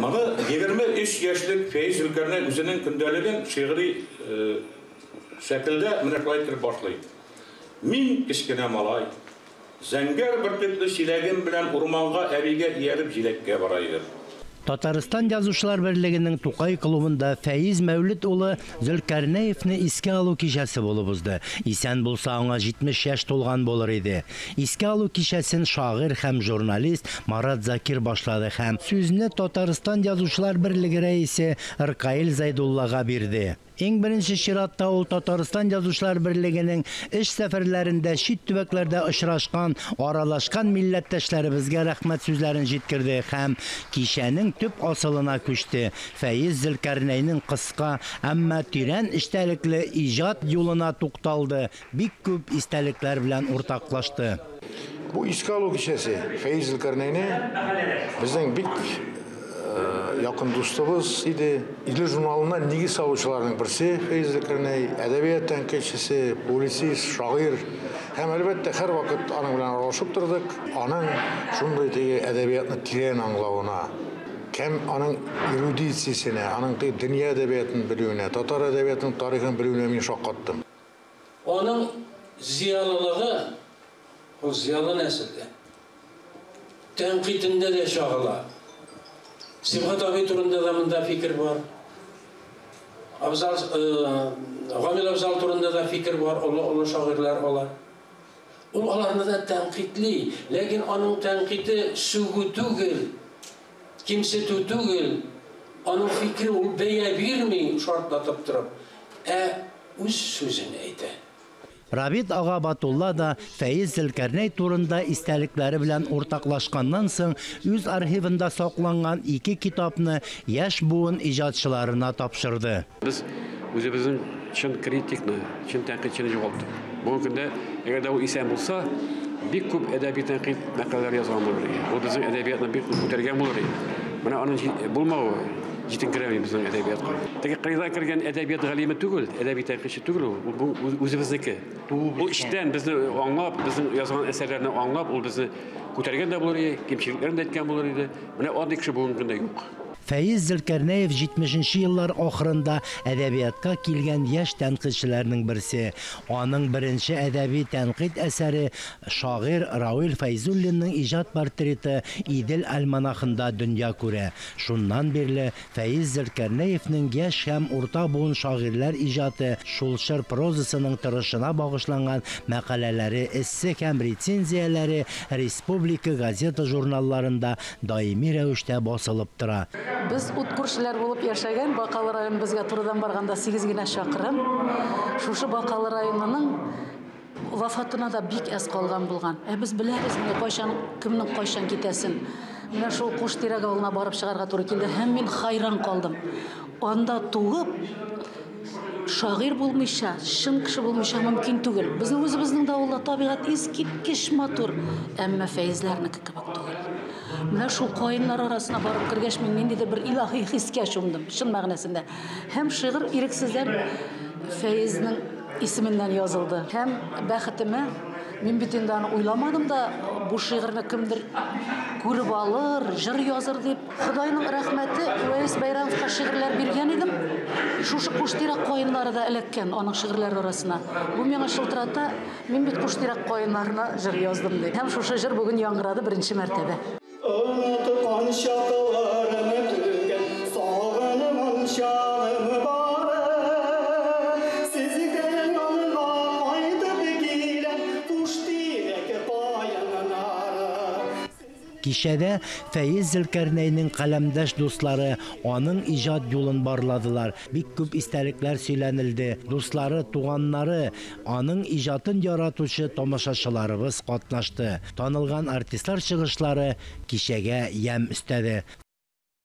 Моны 23 яшьлек Фәиз Зөлкарнәй үзенең көндәлеген шигъри шәкелдә менә шулай иттереп башлый. Мин, кечкенә малай, зәңгәр бөртекле чиләгем белән урманга әбигә ияреп җиләккә бара идем. Татарстан Язучылар берлегенең Тукай клубында Фәиз Мәүлет улы Зөлкарнәевне искә алу кичәсе булып узды. Исән булса, аңа 70 яшь тулган булыр иде. Искә алу кичәсен шагыйрь һәм журналист Марат Закир башлады һәм сүзне Татарстан Язучылар берлеге рәисе Ркаил Зәйдуллага бирде. Иң беренче чиратта ул Татарстан Язучылар берлегенең эш сәфәрләрендә чит төбәкләрдә очрашкан, аралашкан милләттәшләребезгә рәхмәт сүзләрен җиткерде һәм кичәнең төп асылына күчте. Фәиз Зөлкарнәйнең кыска, әмма тирән эчтәлекле иҗат юлына тукталды, бик күп истәлекләр белән уртаклашты. Бу искә алу кичәсе Фәиз Зөлкарнәйне безнең бик якын дустыбыз иде. Идел журналына нигез салучыларның берсе Фәиз Зөлкарнәй, әдәбият тәнкыйтьчесе, публицист, шагыйрь. Һәм әлбәттә һәрвакыт аның белән аралашып тордык. Аның шундый теге әдәбиятны тирән аңлавына, һәм аның эрудициясенә, аның теге дөнья әдәбиятын белүенә, татар әдәбиятының тарихын белүенә мин шаккаттым. Аның зыялылыгы, ул зыялы нәселдә, тәнкыйтендә дә чагыла. Сибгат абый турында да монда фикер бар. Абзал, Гамил Абзал турында да фикер бар, олы-олы шагыйрьләр алар. Ул аларны да тәнкыйтьли, ләкин аның тәнкыйте сүгү түгел, кимсетү түгел. Аның фикере ул бәя бирми шартлатып торып, ә үз сүзен әйтә. Рабит ага Батулла да Фәиз Зөлкарнәй турында истәлекләре белән уртаклашканнан соң үз архивында сакланган ике китапны яшь буын иҗатчыларына тапшырды. Без үзебезнең чын критикны, чын тәнкыйтьчене югалттык. Бүгенге көндә, әгәр дә ул исән булса, бик күп әдәби тәнкыйть мәкаләләр язган булыр иде. Ул безнең әдәбиятны бик күп күтәргән булыр иде. Менә аның булмавы җитенкерәми безнең әдәбиятка. Теге кырыйдан кергән әдәбият галиме түгел, әдәби тәнкыйтьче түгел ул, ул үзебезнеке. Ул эчтән безне аңлап, безнең язган әсәрләрне аңлап, ул безне күтәргән дә булыр иде, кимчелекләрен дә әйткән булыр иде. Менә андый кеше бүгенге көндә юк. Фәиз Зөлкарнәев 70 еллар ахырында әдәбиятка килгән яшь тәнкыйтьчеләрнең берсе. Аның беренче әдәби тәнкыйть әсәре шагыйрь Равил Фәйзуллинның иҗат портреты Идел альманахында дөнья күрә. Шуннан бирле Фәиз Зөлкарнәевнең яшь һәм урта буын шагыйрьләр иҗаты, шул чор прозасының торышына багышланган мәкаләләре, эссе һәм рецензияләре республика газета-журналларында даими рәвештә басылып тора. Без ут күршеләр булып яшәгән Бакалы районы безгә турыдан барганда 8 генә чакрым. Шушы Бакалы районының вафатына да бик әз калган булган. Ә без беләбез менә кайчан, кемнең кайчан китәсен. Менә шул Куш-Тирәк авылына барып чыгарга туры килде һәм мин хайран калдым. Анда туып, шагыйрь булмыйча, чын кеше булмыйча мөмкин түгел. Безнең үзебезнең дә авылда табигать искиткеч матур, әмма Фәизләрнеке кебек түгел. Менә шул каеннар арасына барып кергәч, мин ниндидер бер илаһи хискә чумдым, чын мәгънәсендә. Һәм шигырь ирексездән Фәизнең исеменнән язылды. Һәм бәхетемә, мин бит инде аны уйламадым да, бу шигырьне кемдер күреп алыр, җыр языр дип. Ходайның рәхмәте, Вәис Бәйрәмовка шигырьләр биргән идем. Шушы Куш-Тирәк каеннары да эләккән аның шигырьләре арасына. Бу миңа шылтырата, мин бит Куш-Тирәк каеннарына җыр яздым ди. Һәм шушы җыр бүген яңгырады беренче мәртәбә. Оныткан чакларым түгел, сагынган чагым бар. Сезгә янга кайтып киләм, Куш-Тирәк каеннары. Кичәдә Фәиз Зөлкарнәйнең каләмдәш дуслары аның иҗат юлын барладылар. Бик күп истәлекләр сөйләнелде. Дуслары, туганнары, аның иҗатын яратучы тамашачыларыбыз катнашты. Танылган артистлар чыгышлары кичәгә ямь өстәде.